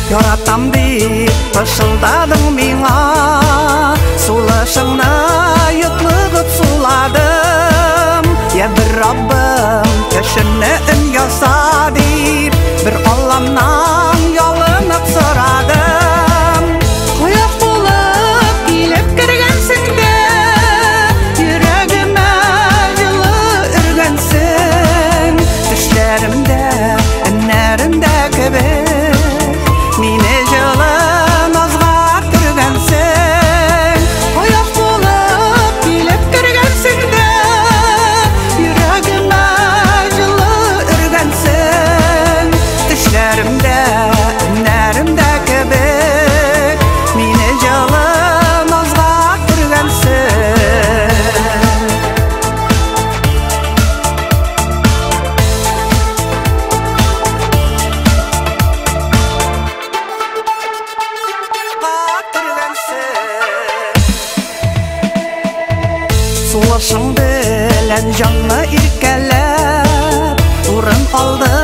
Яратам дип пышылдадың миңа, сулышыңны йотлыгып суладым. Я бер Раббым, төшемне өн яса дип, бер Алламнан ялынып сорадым. Кояш булып килеп кергәнсең дә, йөрәгемә җылы өргәнсең. Төшләремдә, өннәремдә кебек, мине җылы назга төргәнсең. Кояш булып килеп кергәнсең дә, йөрәгемә җылы өргәнсең. Төшләремдә, өннәремдә кебек, мине җылы назга төргәнсең. Сулышың белән җанны иркәләп, урын алдың.